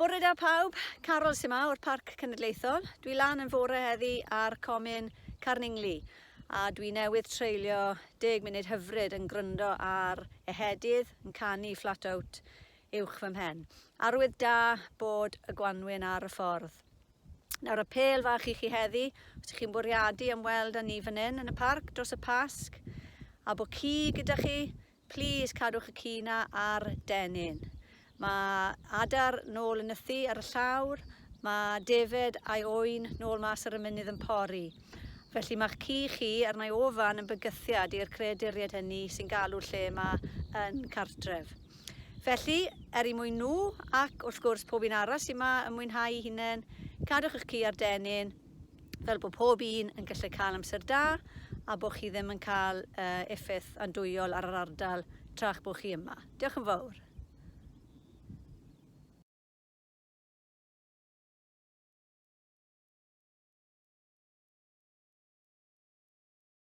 Bore da pawb, Carol sy'n ma o'r Parc Cenedlaethol. Dwi lan yn fore heddi ar comin Carningli a dwi newydd treulio 10 munud hyfryd yn gryndo ar ehedydd yn canu flat out uwch fy mhen. Arwydd da bod y gwanwyn ar y ffordd. Nawr apêl fach i chi heddi, os ydych chi'n bwriadu ymweld â ni fan hyn yn y parc dros y Pasg a bod ci gyda chi, Plîs cadwch y ci 'na ar dennyn. Mae adar nôl yn nythu ar y llawr, mae defed a'i oen nôl mas ar y mynydd yn pori. Felly mae'ch ci chi arna'i ofan yn bygythiad i'r creaduriaid hynny sy'n galw'r lle 'ma yn cartref. Felly, er i mwyn nhw ac wrth gwrs pob un arall sy'n 'ma yn mwynhau eu hunain, cadwch eich ci ar dennyn, fel bod pob un yn gallu cael amser da a bod chi ddim yn cael uh, effaith andwyol ar yr ardal tra'ch bod chi yma. Diolch yn fawr.